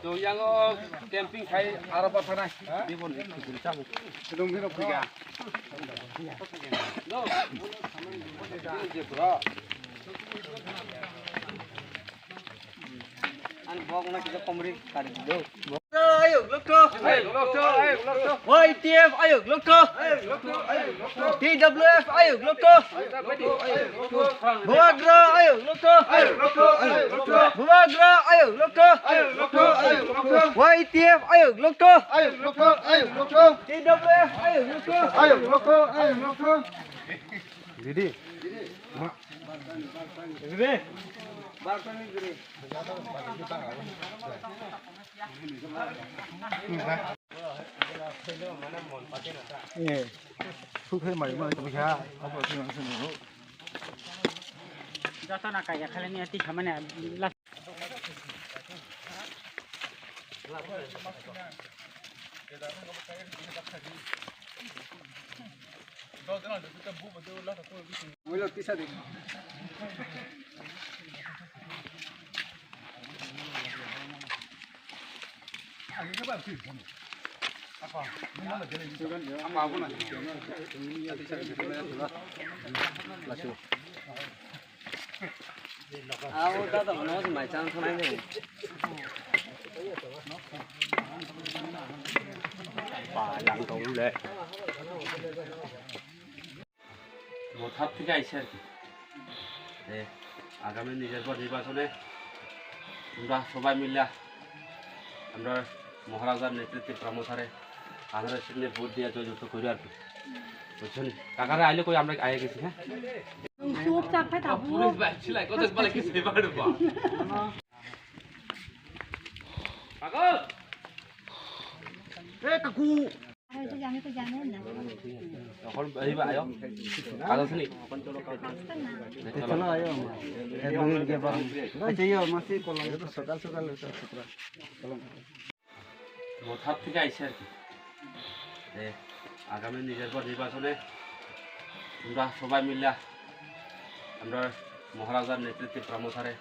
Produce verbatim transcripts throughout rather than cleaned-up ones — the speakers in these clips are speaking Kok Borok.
Yang o camping khai aro ba thanai. Bibon ni khujur chamo. Dong bino khuga. No. Je bro. Ang bok na kisa komri kari do. Ayuk lokto. Ayuk lokto. Ayuk lokto. Y T F ayuk lokto. Ayuk lokto. Ayuk lokto. T W F ayuk lokto. Ayuk lokto. Ayuk lokto. Bubagra ayuk lokto. Ayuk lokto. Ayuk lokto. Bubagra ayuk lokto. Ayuk lokto. Ayuk lokto. Y T F ayuk lokto. Ayuk lokto. Ayuk lokto. T W F ayuk lokto. Ayuk lokto. Ayuk lokto. Didi. Didi. Eh, sukhe mai mai tu kha, apa tu nang sini. Joto na kaya khala ni ati khamani. Mulo tisa de. Abo dada bono se mai chang thanai de. Ba lang tong le. Bo thap thik aise ar ki. E, agami nijor por nirbachone amra sobai mila amra Maharajar netritwe Tipra Mothare andhra sinde vote diya joy jukto kori ar ki. Bujhoni? Kakare aile koi amra aye gesi, ha? Chupchap khai thabu. Police bai silai kotha bale ki sebar ba. Pagol. Eh, kaku. Ayo, itu jangan, itu jangan, nah. Kon, ayo, ayo. Kalau sini. Chalo, ayo. Eh, dua menit ke bang. Acha, yo, masih kolong itu sokal, sokal itu sokal. Kolong. Bo thap thik aise ar ki. Eh, agami nijor por nirbachone amra sobai mila amra Maharajar netritwe Tipra Mothare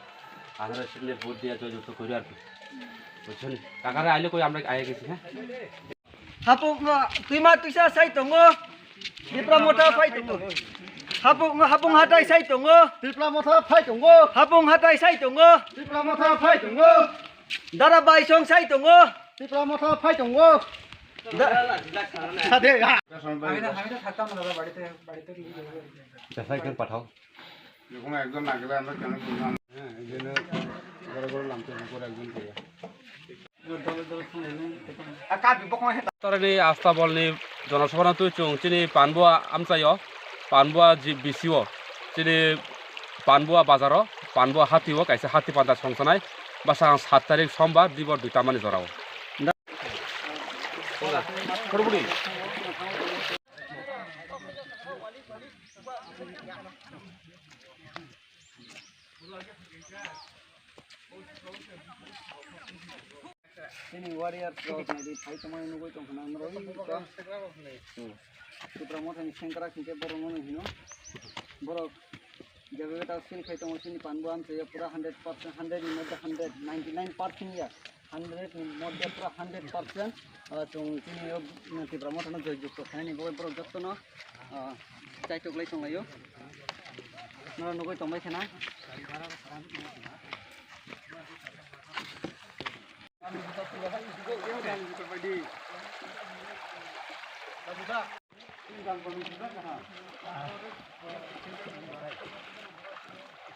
andhra sinde vote diya joy jukto kori ar ki. Bujhoni? Kakare aile koi amra aye gesi, ha? Hapung, uh, twima twisa sai tongo. Tipra Motha phai tongo. Hapung, uh, Hapung Hatai sai tongo. Tipra Motha phai tongo. Hapung Hatai sai tongo. Tipra Motha phai tongo. Dara Baisong sai tongo. Tipra Motha phai tongo. Da- Sade, ha. আমি না, আমি তো থাকতাম না দাদা, বাড়িতে, বাড়িতে লিখে দেবো। Jasai khe pathao. এরকম একজন না গেলে আমরা কেন বুঝলাম? হ্যাঁ, এই জন্য বড় বড় লামতে করে একজন করে। Torani Astabol ni jonosabhano twi chwng chini Panbua amchaio, Panbua ji-, B C O, chini Panbua bazaro, Panbua hatio kaisa hati panda songsanai, bwsang sat tarik sombar dibor dui tamani jorao. Chini warriors rok naidi phai tongmani nugui tongkha na norok. Tipra Mothani sengkrak hinkhe borok no hino. Borok jebabe ta feel khai tongo chini Panbua amchaio pura hundred percent, hundred ni moddhe hundred, ninety nine percent ya. Hundred ni moddhe pura hundred percent, ah, chwng chini o, mm, Tipra Mothano joy jukto khainani bagwi borok jotono, ah, chaitok lai tonglaio. Norok nugui tongbai khana.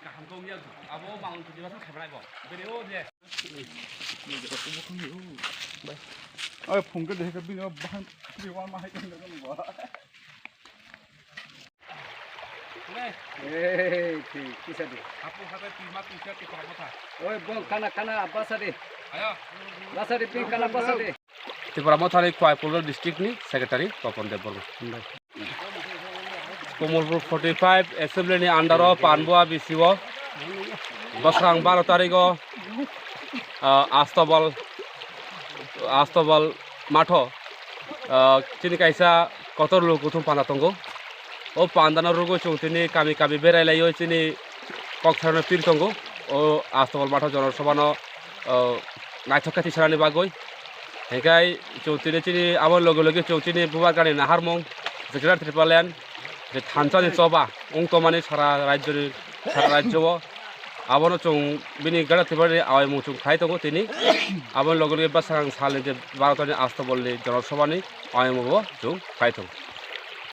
Kaham khe wngya, abo mangun twi diba khe khaimanai bo. Bini o je. Oi, phung khe deheka bini o bahan, bini o ma hai khe nang bo. Ei, thik, kisa de. Hapu hape twi ma twi sa twi kora motha. Oi, bong kana, kana, basa de. Ayo. Basa de, ping kana, basa de. Tripura Mothani Khowai Polkra district ni secretary Topon Debbarma. Komolpur forty five assembly ni under o Panbua B C o bwswrang baro tarik o, ah, Astabal, Astabal matho, ah, chini kaisa kotor luk kuthum panda tongo. O panda no rwgwi chwng tini kami kami berai lai o chini kok sarno pir tongo. O Astabal matho jonosabha no, ah, naithok khe tisanani bagwi. Hinkhe chwng tini chini abo loge loge chwng chini Bubagrani naharmung, je Greater Tipraland, je thansa ni choba wng tongmani sara rajyoni, sara rajyo o. Abono chwng bini Greater Tipraland ni awaimung chwng khlai tongo tini. Aboni loge loge bwskango salni je Bharatni Astabol ni Jonosabhani awaimung bo chwng khlai tongo.